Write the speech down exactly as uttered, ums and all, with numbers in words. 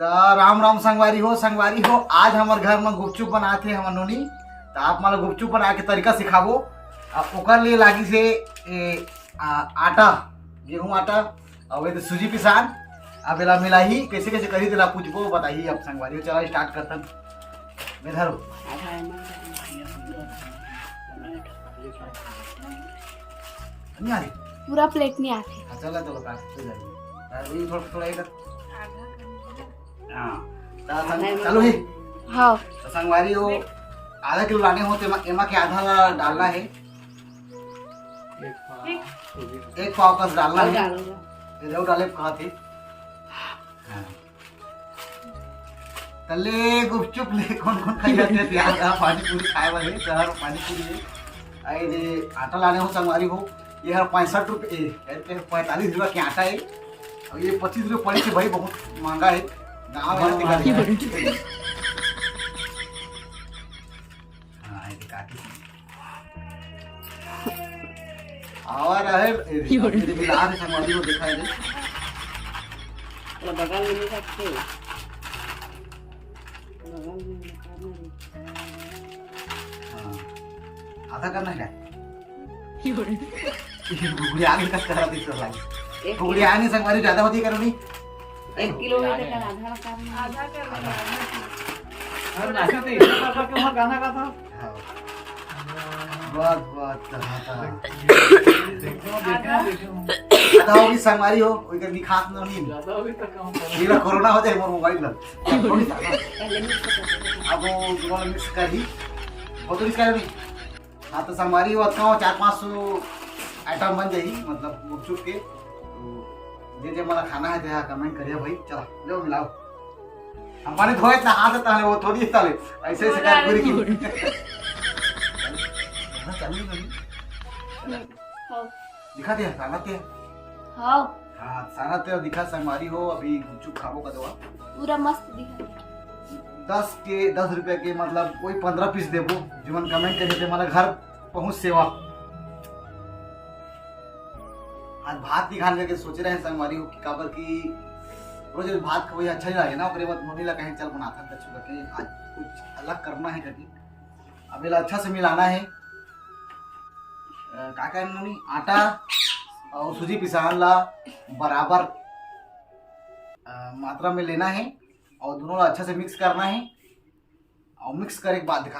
त राम राम संगवारी हो, संगवारी हो, आज हमर घर म गुपचुप बनात हे हमर नोनी। त आप मन ल गुपचुप बनाए के तरीका सिखाबो। अब ओकर लिए लागिस हे ए, आ, आटा, गेहूं आटा, अउ ये तो सूजी पिसान। अब एला मिलाही, कैसे कैसे करही तेला पूछबो, बताही। अब संगवारी हो, चला start करथन। मैं धरो। नहीं आ रही? पूरा plate नहीं आती। हाँ, चला, चलो, काट, हो जाएगी। अभी थोड़ा, थोड़ा इधर। हाँ, त संग-, चालू है? हाँ। त संगवारी हो, आधा किलो लाने हो, त एमा, एमा के आधा ला डालना है। एक पाव सूजी। एक पाव कस डालना और है। डालूंगा। ये रहो डाले कहा थे। हाँ। तले गुपचुप ले, कौन कौन खाई जाते हैं यार? हाँ, पानी पूरी खाए वाले, शहर में पानी पूरी है। आई रे, आटा लाने हो संगवारी हो, ये हर पैंसठ रुपये, ए, पैंतालीस रुपये के आटा है। और ये पच्चीस रुपये पड़ी थी भाई, बहुत महंगा है। गाँव में हाँ, ये काकी। और है, ए, ये भी लाल है, संगवारी को दिखाई दे। थोड़ा बगल में नहीं रखते। बगल में नहीं रखना। हाँ। आधा करना है क्या? ये गुगड़ी आने का करा दिख रहा है। एक गुगड़ी आने संगवारी ज्यादा होती है, करो नहीं। एक किलो में तो कर आधा करना। आधा कर लेना। अरे, नाचते थे, इधर पापा के वहाँ गाना गाता। हाँ। बहुत, बहुत, हाँ, हाँ। देखो, देखो, देखो। आधा होगी संगवारी हो, कोई कर दिखात नहीं। ज्यादा होगी तो कम करो। ये कोरोना हो जाए मोर मोबाइल में। थोड़ी सा। पहले mix कर दो। अब वो दोबारा mix कर ही। बहुत mix कर नहीं। हाँ, तो संगवारी हो, अतका हो, चार पाँच सौ item बन जाही, मतलब, गुपचुप के। तो जे जे मला खाना है, तो यहाँ comment करिए भाई। चला, लो, मिलाओ। हम पानी धोए इतना हाथ है, ताले वो थोड़ी ताले। ऐसे, ऐसे कर पूरी की। हाँ, चालू ही नहीं। हाँ। दिखा दिया, खाना दिया। हाँ। हाँ, सारा तेरा दिखा संगवारी हो, अभी गुपचुप खाबो का दवा। पूरा मस्त दिखा। दस के, दस रुपया के, मतलब, कोई पन्द्रह piece देबो, जेमन comment करे थे, हमारा घर पहुँच सेवा। आज भात नहीं खाने के सोच रहे हैं संगवारी हो, कि काबर कि रोज रोज भात खवाई अच्छा नहीं लगे ना, ओकरे बाद मोनी ला कहें चल बनाथन कछु करके, आज कुछ अलग करना है करके। अब एला अच्छा से मिलाना है। अ, का करें नोनी? आटा और सूजी पिसान ला बराबर, अ, मात्रा में लेना है और दोनों ला अच्छा से mix करना है। और mix करे के बाद दिखा,